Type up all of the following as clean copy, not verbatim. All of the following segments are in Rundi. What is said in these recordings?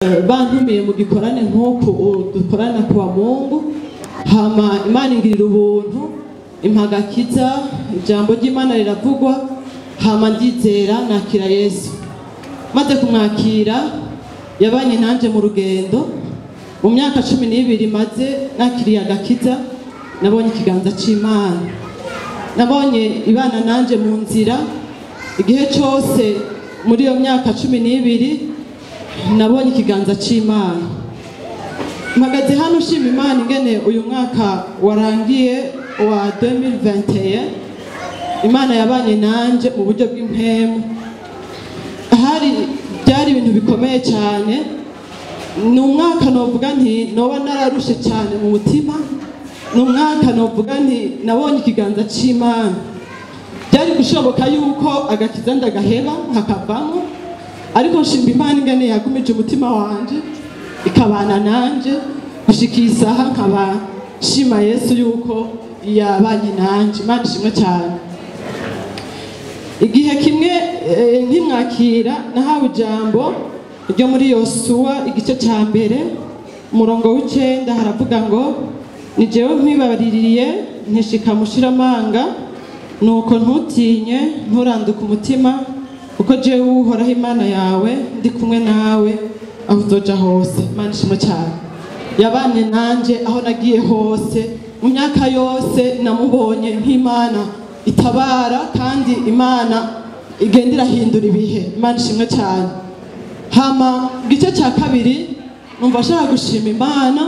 Bantumiye mu gikorane nk'uku dukorana kwa Mungu, hama Imana ingirira ubuntu impagakiza, ijambo ry'Imana riravugwa, hama ndizera nakira Yesu. Maze kumwakira yabanye nanje mu rugendo mu myaka 12 maze nakiriye agakiza, nabonye ikiganza c'Imana, nabonye ibana nanje mu nzira igihe cyose. Muri iyo myaka 12 nabonye ikiganza c'Imana. Mpagaze hano nshima Imana ingene uyu mwaka warangiye wa 2021, Imana yabanye nanje mu buryo bw'impemu. Hari byari ibintu bikomeye cyane. Ni umwaka novuga nti noba nararushe cyane mu mutima, ni umwaka novuga nti nabonye ikiganza c'Imana. Byari gushoboka yuko agakiza ndagaheba hakavamo, ariko nshimba Imana ingene yagumije umutima wanje ikabana nanje gushika isaha, nkaba nshima Yesu yuko yabanye nanje. Imana ishimwe cyane. Igihe kimwe nkimwakira nahawe ijambo ryo muri Yosuwa igice cya mbere umurongo w'9, haravuga ngo ni jewe nkwibaririye ntishika mushiramanga, nuko ntutinye nturanduke umutima, kuko jewe Uhoraho Imana yawe ndi kumwe nawe aho uzoja hose. Imana ishimwe cyane. Yabanye nanje aho nagiye hose mu myaka yose, namubonye nk'Imana itabara kandi Imana igenda irahindura ibihe. Imana ishimwe cyane. Hama igice cya kabiri numva ashaka gushima Imana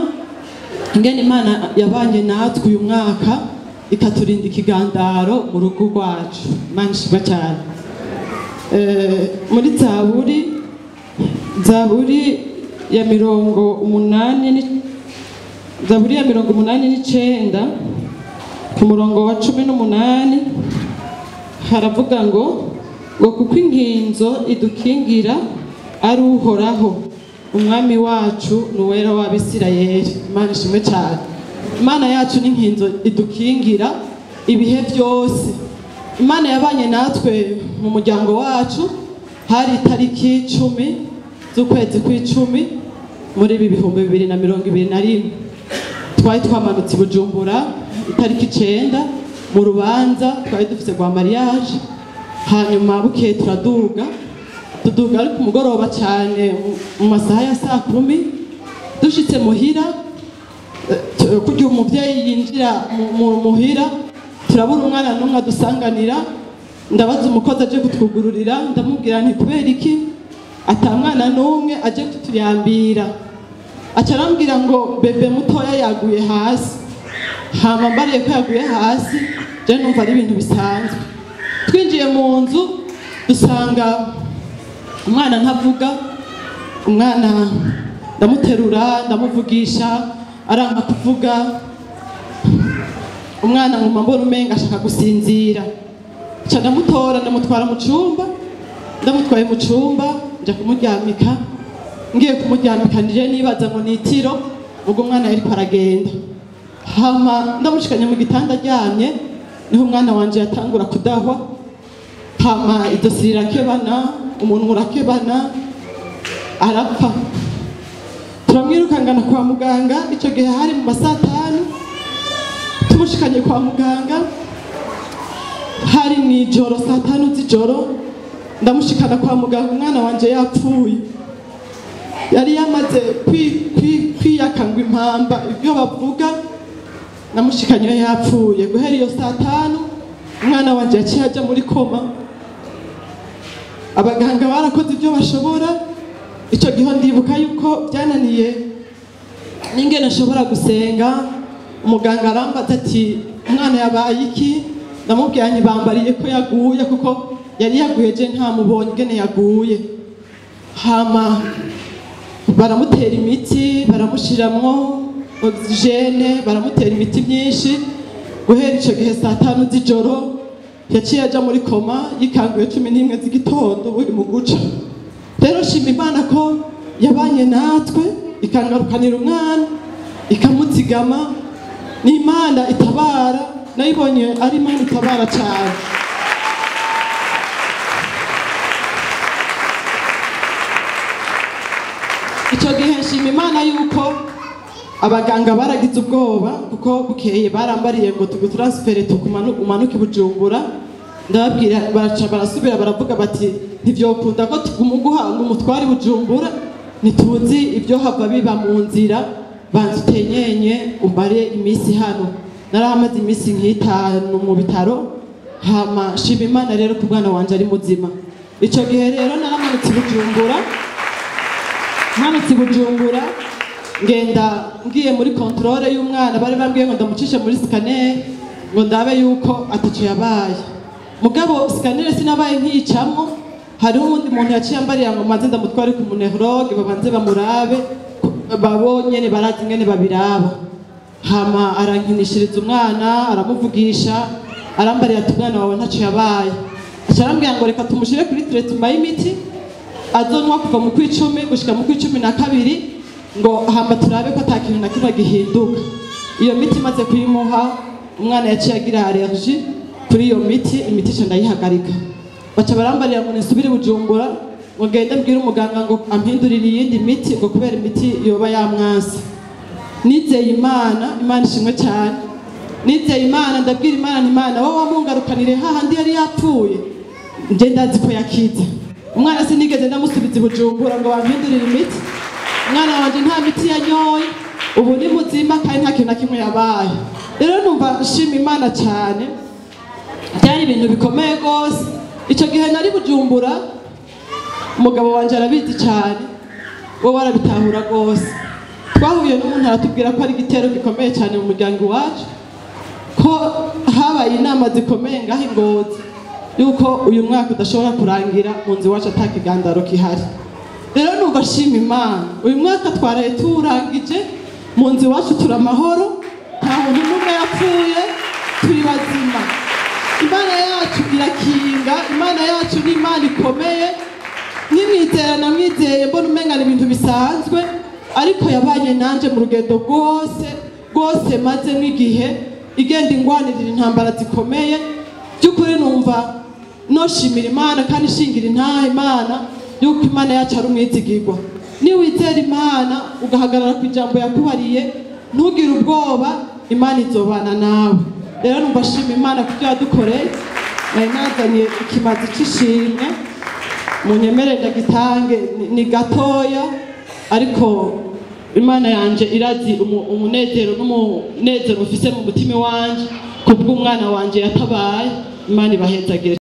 ingene Imana yabanye natwe uyu mwaka ikaturinda ikigandaro mu rugo rwacu. Imana ishimwe cyane. Muri Zaburi ya 89, Zaburi ya 89 ku murongo wa 18 haravuga ngo kuko inkinzo idukingira ari Uhoraho umwami wacu n'uwera w'Abisirayeli. Imana ishimwe cyane. Imana yacu ni inkinzo idukingira ibihe byose. Imana yabanye natwe mu muryango wacu. Hari itariki 10 z'ukwezi kw'icumi muri 2021, twari twamanutse i Bujumbura itariki 9 mu rubanza twari dufite rwa mariage. Hanyuma bukeye turaduga, tuduga ariko umugoroba cyane mu masaha ya saa 10. Dushitse muhira, kugira umuvyeyi yinjira mu muhira, turabura umwana n'umwe adusanganira. Ndabaza umukozi aje kutwugururira, ndamubwira nti kubera iki ata mwana n'umwe aje kutuyambira? Aca arambwira ngo bebe mutoya yaguye hasi. Hama mbariye ko yaguye hasi, je numva ari ibintu bisanzwe. Twinjiye mu nzu dusanga umwana ntavuga. Umwana ndamuterura ndamuvugisha aranka kuvuga. Umwana nguma mbona umenga ashaka gusinzira. Nca ndamutora ndamutwara mu cumba, ndamutwaye mu cumba nja kumuryamika. Ngiye kumuryamika nije nibaza ngo nitiro, ubwo umwana yariko aragenda. Hama ndamushikanye mu gitanda aryamye, niho umwana wanje yatangura kudahwa. Hama idosi rirakebana, umuntu urakebana, arapfa. Turamwirukangana kwa muganga. Ico gihe hari mu masaha 5. Tumushikanye kwa muganga hari mw'ijoro saa 5 z'ijoro. Ndamushikana kwa muganga umwana wanje yapfuye. Yari yamaze kwiyakangwa impamba ibyo bavuga. Namushikanye yapfuye. Guhera iyo saa 5 umwana wanje yaciye aja muri koma. Abaganga barakoze ibyo bashobora. Ico gihe ndibuka yuko byananiye n'ingene nshobora gusenga. Umuganga arambaza ati umwana yabaye iki? Ndamubwira nti bambariye ko yaguye, kuko yari yaguye je ntamubonye ingene yaguye. Hama baramutera imiti, baramushiramwo oxygene, baramutera imiti myinshi. Guhera ico gihe saa 5 z'ijoro yaciye aja muri koma, yikanguye 11 z'igitondo buri mu guca. Rero nshima Imana ko yabanye natwe ikangarukanira umwana ikamuzigama. Ni Imana itabara, nayibonye ari Imana itabara cyane. Icyo gihe nshima Imana yuko abaganga baragize ubwoba, kuko bukeye barambariye ngo tugutaransifere umanuke Bujumbura. Ndababwira, baraca barasubira baravuga bati ntivyokunda ko tugumuguha ngo umutware Bujumbura, ntituzi ibyo hava biba mu nzira, banza utenyenye umare iminsi hano. Narahamaze iminsi nk'itanu mu bitaro. Hama nshima Imana rero ku mwana wanje ari muzima. Ico gihe rero naramanutse Bujumbura, manutse Bujumbura ngenda ngiye muri contrôle y'umwana. Bari bambwiye ngo ndamucishe muri scanner ngo ndabe yuko ataco yabaye, mugabo scanner sinabaye nkiyicamwo. Hariho uwundi muntu yaciye ambariye ngo maze ndamutware ku muneurologue, babanze bamurabe, babonyene barazi ingene babiraba. Hama arankinishiriza umwana, aramuvugisha, arambariye ati umwana wawe ntaco yabaye. Aca arambwira ngo reka tumushire kuri traitement y'imiti azonwa kuva mu kw'icumi gushika mu kw'icumi na kabiri, ngo hama turabe ko ata kintu na kimwe gihinduka. Iyo miti imaze kuyimuha, umwana yaciye agira allergie kuri iyo miti, imiti ica ndayihagarika. Baca barambarira ngo nisubire Bujumbura, ngo ngende mbwire umuganga ngo ampindurire iyindi miti, ngo kubera imiti yoba yamwanse. Nizeye Imana, Imana ishimwe cyane. Nizeye Imana, ndabwira Imana nti Imana wowe wamungarukanire hahandi yari yapfuye, nje ndazi ko yakize umwana. Sinigeze ndamusubiza i Bujumbura ngo bampindurire imiti. Umwana wanje nta miti yanyoye, ubu ni muzima kandi nta kintu na kimwe yabaye. Rero numva nshima Imana cyane, byari ibintu bikomeye rwose. Icyo gihe nari Bujumbura, umugabo wanje arabizi cyane, wowe arabitahura rwose. Twahuye n'umuntu aratubwira ko ari igitero gikomeye cyane mu muryango iwacu, ko habaye inama zikomeye ngaho i Ngozi, yuko uyu mwaka udashobora kurangira mu nzu iwacu ata kigandaro gihari. Rero numva nshima Imana, uyu mwaka twaraye tuwurangije mu nzu iwacu turi amahoro, nta muntu n'umwe yapfuye, turi bazima. Imana yacu irakinga, Imana yacu ni Imana ikomeye. Nkimwizera namwizeye mbona umengana ibintu bisanzwe, ariko yabanye nanje mu rugendo rwose rwose maze n'igihe igenda ingwanirira intambara zikomeye. By'ukuri numva noshimira Imana kandi ishingira intaha Imana yuko Imana yacu ari umwizigirwa. Niwizera Imana ugahagarara ku ijambo yakubariye, ntugire ubwoba, Imana izobana nawe. Rero numva nshima Imana ku byo yadukoreye. Nari nazanye ikimazi c'ishimwe, munyemere ndagitange, ni gatoya, ariko Imana yanje irazi umunezero n'umunezero mfise mu mutima wanje kubw'umwana wanje yatabaye. Imana ibahezagire.